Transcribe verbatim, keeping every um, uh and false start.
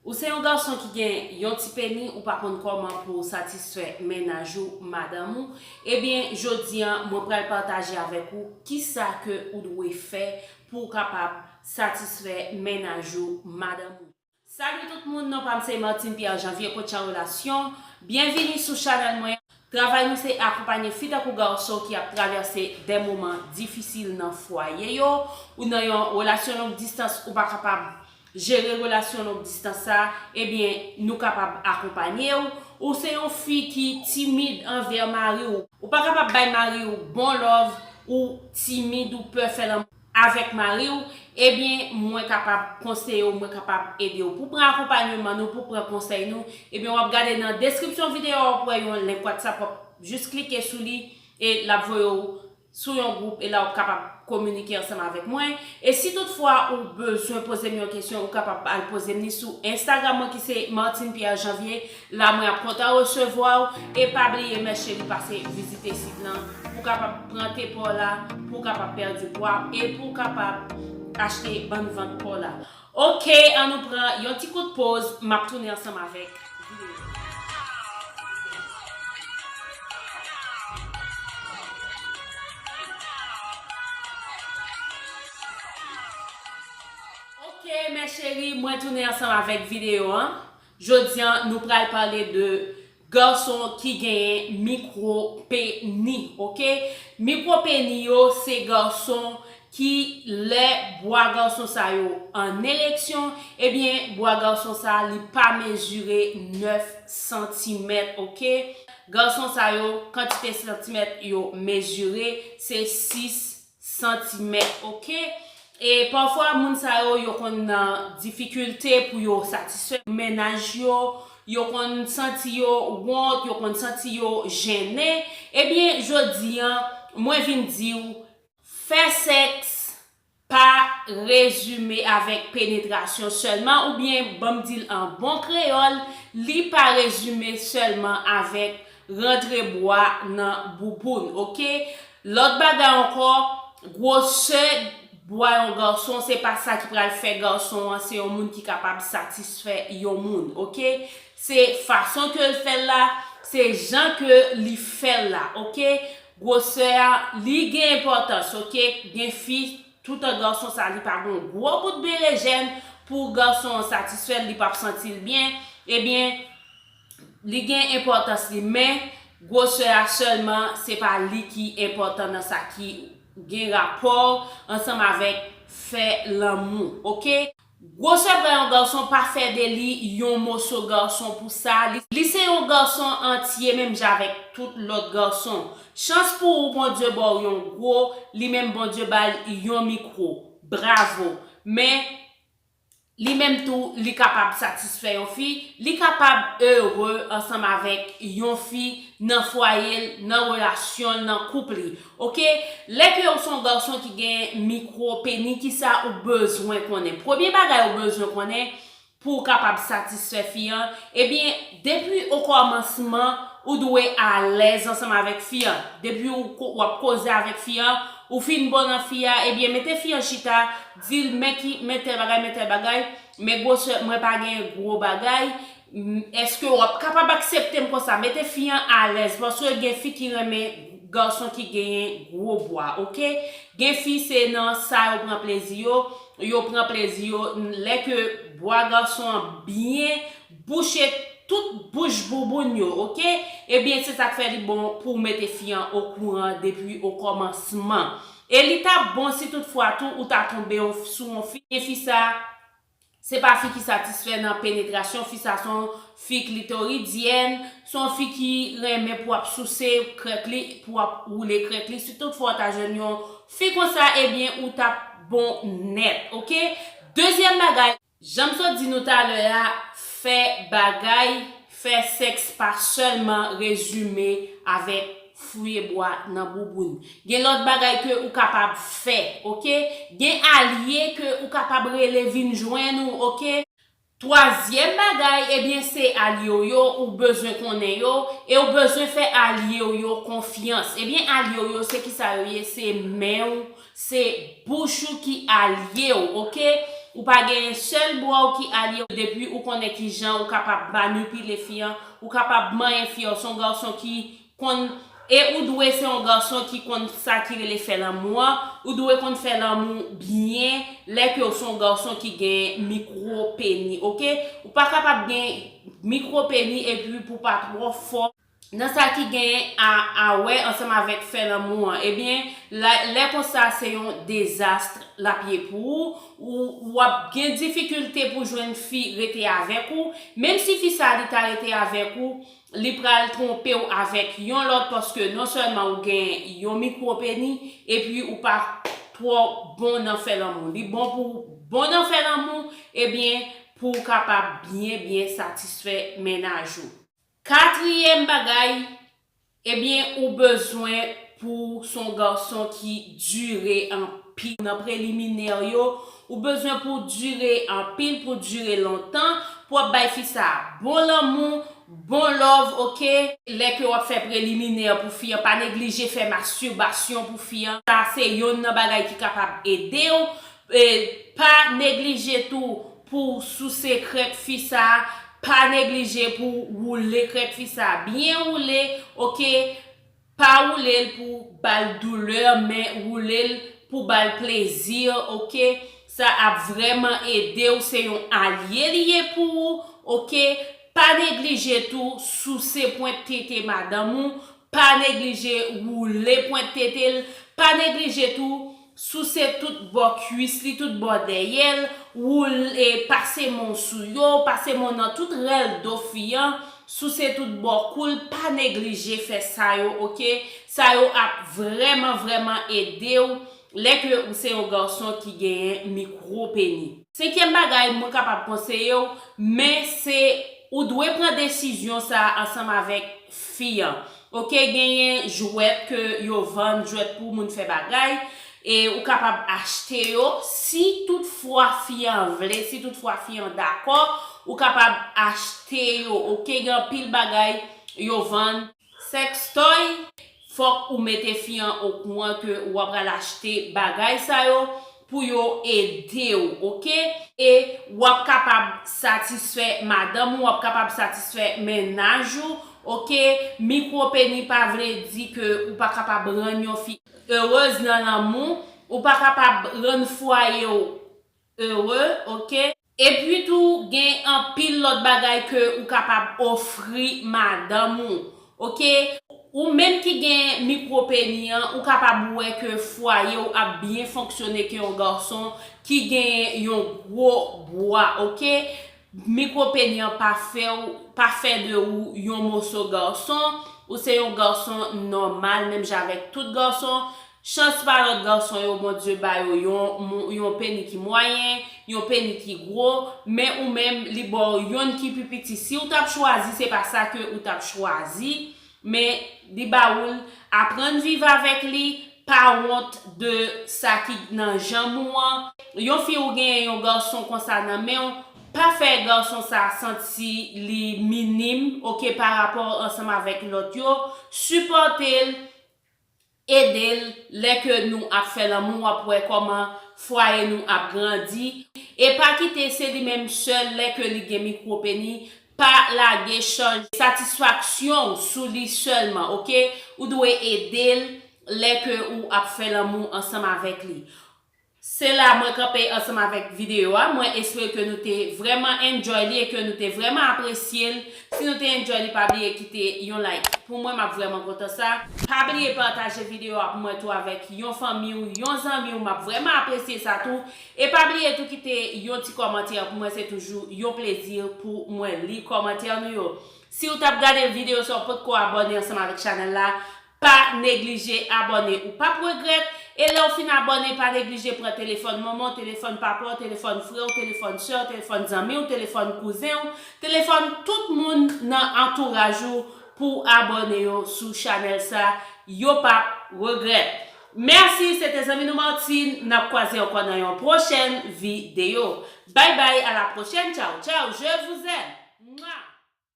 Ou se yon gason ki gen yon ti peni, ou pa konn kòman pou w satisfè mennaj ou, madanm ou? Ebyen, jodi a, mwen pral pataje avèk ou kisa ke ou dwe fè pou w kapab satisfè mennaj ou, madanm ou. Salut tout moun, non pa m se Martine Pierre Janvier, coach an relasyon. Byenvini sou chanèl mwen. Travay nou se akonpanye fi tankou gason ki ap travèse de moman difisil nan fwaye yo, ou nan yon relasyon long distans, ou pa kapab jere relasyon long distans sa, ebyen, nou kapab akonpanye w. Ou se yon fi ki timid anvè mari w, ou pa kapab bay mari w bon love, ou timid, ou pè fè lanmou avèk mari w, ebyen, mwen kapab konseye w, mwen kapab ede w. Pou pran akonpanyman nou, pou pran konsèy nou, ebyen, w ap gade nan deskripsyon videyo a, w ap wè yon link WhatsApp, w ap jis klike sou li, e l ap voye w sou yon gwoup, e la w ap kapab kominike ansanm avèk mwen. E si toutfwa ou bezwen poze m yon kesyon, ou kapab al poze m li sou Instagram mwen ki se Martine Pierre Janvier. La mwen ap kontan resevwa w. E pa bliye, mè cheri, pase vizite sit lan pou w kapab pran te pa w la, pou w kapab pèdi pwa, e pou w kapab achte bann vant pa w la. Oke, ann nou pran yon ti kout poz, m ap tounen ansanm avèk videyo. Oke, mè cheri, mwen tounen ansanm avèk videyo an. Jodi a, nou pral pale de gason ki genyen mikwo peni, oke? Mikwo peni yo, se gason ki lè bwa gason sa yo an ereksyon, ebyen, bwa gason sa li pa mezire nèf santimèt, oke? Gason sa yo, kantite santimèt yo mezire, se sis santimèt, oke? E pafwa, moun sa yo, yo konn nan difikilte pou yo satisfè mennaj yo, yo konn santi yo wont, yo konn santi yo jennen. Ebyen, jodi a, mwen vin di w, fè sèks pa rezime avèk penetrasyon sèlman, oubyen, ban m di l an bon kreyòl, li pa rezime sèlman avèk rantre bwa nan bouboun, oke? Lòt bagay ankò, gwosè bwa yon gason, se pa sa ki pral fè gason an se yon moun ki kapab satisfè yon moun, oke? Se fason ke l fè l la, se jan ke li fè l la, oke? Gwosè a, li gen enpòtans, oke? Gen fi, toutan gason sa, li pa gen yon gwo bout berejèn pou gason an satisfè l, li p ap santi l byen, ebyen, li gen enpòtans li, men gwosè a sèlman, se pa li ki enpòtan nan sa ki gen rapò ansanm avèk fè lanmou, oke? Gwosè bra yon gason pa fè de li yon moso gason pou sa. Li, li se yon gason antye menm jan avèk tout lòt gason. Chans pou ou, Bondye ba w yon gwo, li menm Bondye ba l yon mikwo. Bravo! Men, li menm tou, li kapab satisfè yon fi, li kapab ere ansanm avèk yon fi nan fwaye l, nan relasyon l, nan koup li. Oke? Lè ke w se yon gason ki gen mikwo peni, kisa ou bezwen konnen? Premye bagay ou bezwen konnen pou w kapab satisfè fi an, ebyen, depi okòmansman, ou dwe alèz ansanm avèk fi an. Depi ou ko-, w ap koze avèk fi an, ou fin bon nan fi a, ebyen, mete fi an chita, di l, men ki, men tèl bagay, men tèl bagay, men gwosè, mwen pa gen gwo bagay, m, èske w ap kapab aksepte m konsa? Mete fi an alèz, paske gen fi ki renmen gason ki genyen gwo bwa, oke? Gen fi se nan sa yo pran plezi yo, yo pran plezi yo, lè ke bwa gason an byen bouche tout bouch bouboun yo, oke? Ebyen, se sa k fè li bon pou w mete fi an okouran depi okòmansman. E li t ap bon si toutfwa tou ou ta tonbe yon, sou yon fi, e fi sa, se pa fi ki satisfè nan penetrasyon, fi sa se yon fi klitoridyèn, se yon fi ki renmen pou ap souse krèk li, pou ap woule krèk li. Si toutfwa w ta jwenn yon fi konsa, ebyen, ou t ap bon nèt, oke? Dezyèm bagay, jan m sot di nou talè a, fè bagay, fè sèks pa sèlman rezime avèk fouye bwa nan bouboun. Gen lòt bagay ke ou kapab fè, oke? Gen alye ke ou kapab rele vin jwenn ou, oke? Twazyèm bagay, ebyen, se alye w yo, ou bezwen konnen yo, e ou bezwen fè alye w yo konfyans. Ebyen, alye w yo, se kisa yo ye? Se men w, se bouch ou ki alye w, oke? Ou pa gen sèl bra w ki alye w, depi ou konnen kijan ou kapab manipile fi an, ou kapab manyen fi an, se yon gason ki konn, e ou dwe se yon gason ki konn sa ki rele fè lanmou an, ou dwe konn fè lanmou byen, lè ke w se yon gason ki gen mikwo peni, oke? Ou pa kapab gen mikwo peni epi pou pa twò fò nan sa ki genyen a, a wè ansanm avèk fè lanmou an, ebyen, la, lè konsa se yon dezas l ap ye pou ou, ou, w ap gen difikilte pou jwenn fi rete avèk ou, menm si fi sa li ta rete avèk ou, li pral twonpe w avèk yon lòt, paske non sèlman ou gen yon mikwo peni, epi ou pa twò bon nan fè lanmou. Li bon pou w bon nan fè lanmou, ebyen, pou w kapab byen, byen satisfè mennaj ou. Katriyèm bagay, ebyen, ou bezwen pou w se yon gason ki dire anpil nan preliminè yo. Ou bezwen pou w dire anpil, pou w dire lontan, pou w ap bay fi sa bon lanmou, bon love, oke? Lè ke w ap fè preliminè pou fi an, pa neglije fè mastibasyon pou fi an. Sa se yonn nan bagay ki kapab ede w. E, pa neglije tou pou w souse krèk fi sa, pa neglije pou w woule krèk fi sa. Byen woule, oke? Pa woule l pou ba l doulè, men woule l pou ba l plezi, oke? Sa ap vrèman ede w, se yon alye li ye pou ou, oke? Pa neglije tou souse pwent tete madanm ou, pa neglije woule pwent tete l, pa neglije tou souse tout bò kwis li, tout bò dèyè l, woule, pase men w sou yo, pase men w nan tout rèl do fi an, souse tout bò kou l, pa neglije fè sa yo, oke? Sa yo ap vrèman, vrèman ede w lè ke ou se yon gason ki genyen mikwo peni. Senkyèm bagay mwen kapab konseye w, men se ou dwe pran desizyon sa a ansanm avèk fi an. Oke, genyen jwèt ke yo vann, jwèt pou moun fè bagay, e ou kapab achte yo. Si toutfwa fi an vle, si toutfwa fi an dakò, ou kapab achte yo. Oke, gen anpil bagay yo vann. Sextoy, fòk ou mete fi an okouran ke w ap pral achte bagay sa yo pou yo ede w, oke? E w ap kapab satisfè madanm ou, w ap kapab satisfè mennaj ou, oke? Mikwo peni pa vle di ke ou pa kapab rann yon fi erez nan lanmou, ou pa kapab rann fwaye w ere, oke? Epi tou, gen anpil lòt bagay ke ou kapab ofri madanm ou, oke? Ou menm ki gen mikwo peni an, ou kapab wè ke fwaye w ap byen fonksyone ke yon gason ki gen yon gwo bwa, oke? Mikwo peni an pa fè w, pa fè de ou yon moso gason, ou se yon gason nòmal, menm jan avèk tout gason. Chans pa lòt gason yo, Bondye ba yo yon, yon peni ki mwayen, yon peni ki gwo, men ou menm, li ba w yonn ki pi piti. Si w t ap chwazi, se pa sa ke ou t ap chwazi, men li ba ou l, aprann viv avèk li, pa wont de sa ki nan janm ou an. Yon fi ou genyen yon gason konsa nan men w, pa fè gason sa santi li minim, oke, pa rapò ansanm avèk lòt yo. Sipòte l, ede l lè ke nou ap fè lanmou, w ap wè kòman fwaye nou ap grandi. E pa kite se li menm sèl lè ke li gen mikwo peni, pa lage chaj satisfaksyon w sou li sèlman, oke? Ou dwe ede l lè ke ou ap fè lanmou ansanm avèk li. Se la mwen kanpe ansanm avèk videyo a. Mwen espere ke nou te vrèman enjoy li e ke nou te vrèman apresye l. Si nou te enjoy li, pa bliye kite yon like. Pou mwen, m ap vrèman kontan sa. Pa bliye pataje videyo a pou mwen tou avèk yon fanmi w, yon zanmi w. M ap vrèman apresye sa tou. E pa bliye tou kite yon ti kòmantè. Pou mwen, se toujou yon plezi pou mwen li kòmantè nou yo. Si w t ap gade videyo sa, w potko abòne ansanm avèk chanèl la, pa neglije abòne, ou p ap regrèt. E lè w fin abòne, pa neglije pran telefòn manman w, telefòn papa w, telefòn frè w, telefòn sè w, telefòn zanmi w, telefòn kouzen w, telefòn tout moun nan antouraj ou pou w abòne yo sou chanèl sa. Yo p ap regrèt. Mèsi, se te zanmi nou Martine. N ap kwaze ankò nan yon pwochèn videyo. Bye bye, à la prochaine. Ciao, ciao, je vous aime. Mwa.